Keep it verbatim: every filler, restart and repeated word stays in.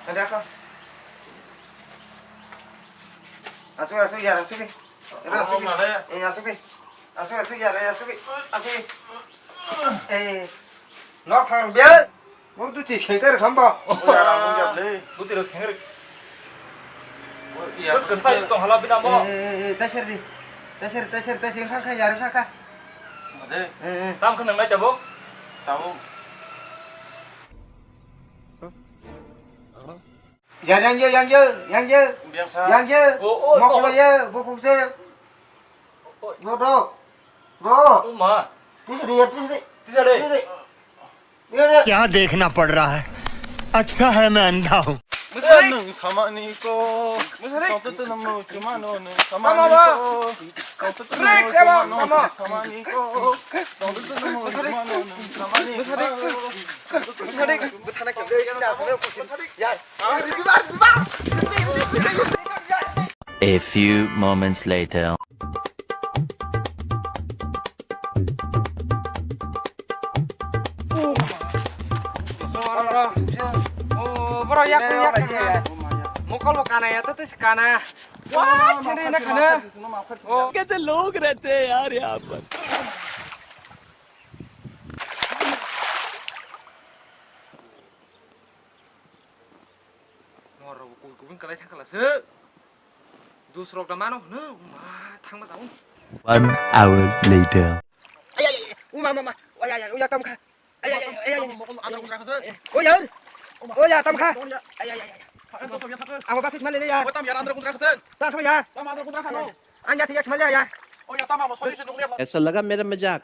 Ada apa? Asuk, asuk, ya, asuk. Asuk, asuk, ya, asuk. Asuk, asuk, ya, asuk. Asuk. Eh, nok thang biya. Mo tu ti sengter khamba. Buti ro sengter. Bas ka sai tong hala bina mo. Eh, eh, eh, tasir di. Tasir, tasir, tasir, kha, kha, yar, kha, kha. Eh, eh. Tam kha nang nai tabo. Tabo. Yang, yang, yang, yang, yang, yang. Biasa. Yang, yang. Oh, oh, moklo oh. Ya, bukuk se. Oh, oh. Do, do. Do. Oh, ma. Tisi di, ya, tisi di. Tisa de. Tisi di. Tisi di. क्या देखना पड़ रहा है? अच्छा है मैं अंधा हूँ। Musarik. Nung samani ko. Musarik. Sampai tu nemu cuma nung samani ko. Sampai tu nemu cuma nung samani ko. Sampai tu nemu cuma nung samani ko. Musarik. Musarik. Musarik. A few moments later. Borok yak yak mokol bo kana ya, tetes kana. Wah, chiri na kana. कैसे लोग रहते हैं यार यहाँ पर। Mor rok kubun kubun kalai thang kala se. Dus rok da mano hwno, ma thang ma jaun. One hour later. Ay, ay, ay, ay. Uma, ma, ma. Ay, ay, ay, uya tam kha. Ay, ay, ay, ay, ay. Uya. Uya tam kha. Ay, ay, ay, ay. Ang ba sis mali ya. Tam kha ya. Ang ya tiya mali ya. ऐसा लगा मेरा मजाक।